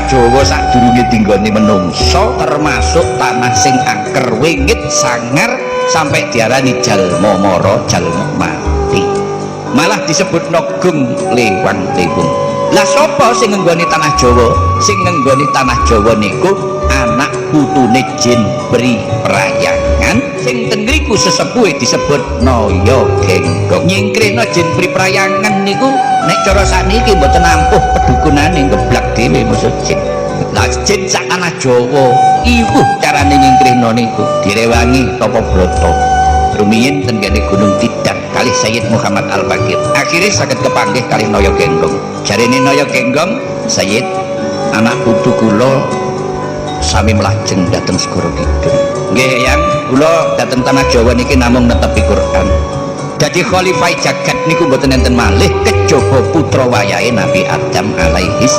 Jawa sadurunge dinggoni menungso termasuk tanah sing angker, wingit, sangar, sampai diarani jalma mara, jalma mati, malah disebut nogung lewang lewung. Lah, sapa sing ngenggoni tanah Jawa? Sing ngenggoni tanah Jawa niku anak putune jin Pri Prayangan, sing teng ngriku sesepuhe disebut Naya Genggong. Nyingkrihno jin Pri Prayangan niku nek cara sakniki mboten ampuh, pedukunane geblak dhewe musuh jin. Lah, jin sak tanah Jawa iwuh carane nyingkrihno niku direwangi tapa brata rumiyin ten kene Gunung Tidar kalih Sayyid Muhammad Al-Baqir. Akhirnya saged kepanggih kalih Naya Genggong. Jarene Naya Genggong, "Sayyid, anak putu kula sami mlajeng dateng Segara Kidul." "Nggih, Yang, kula dateng tanah Jawa niki namung netepi Quran. Dadi khalifah jagat niku mboten enten malih kejaba putra wayahe Nabi Adam alaihis."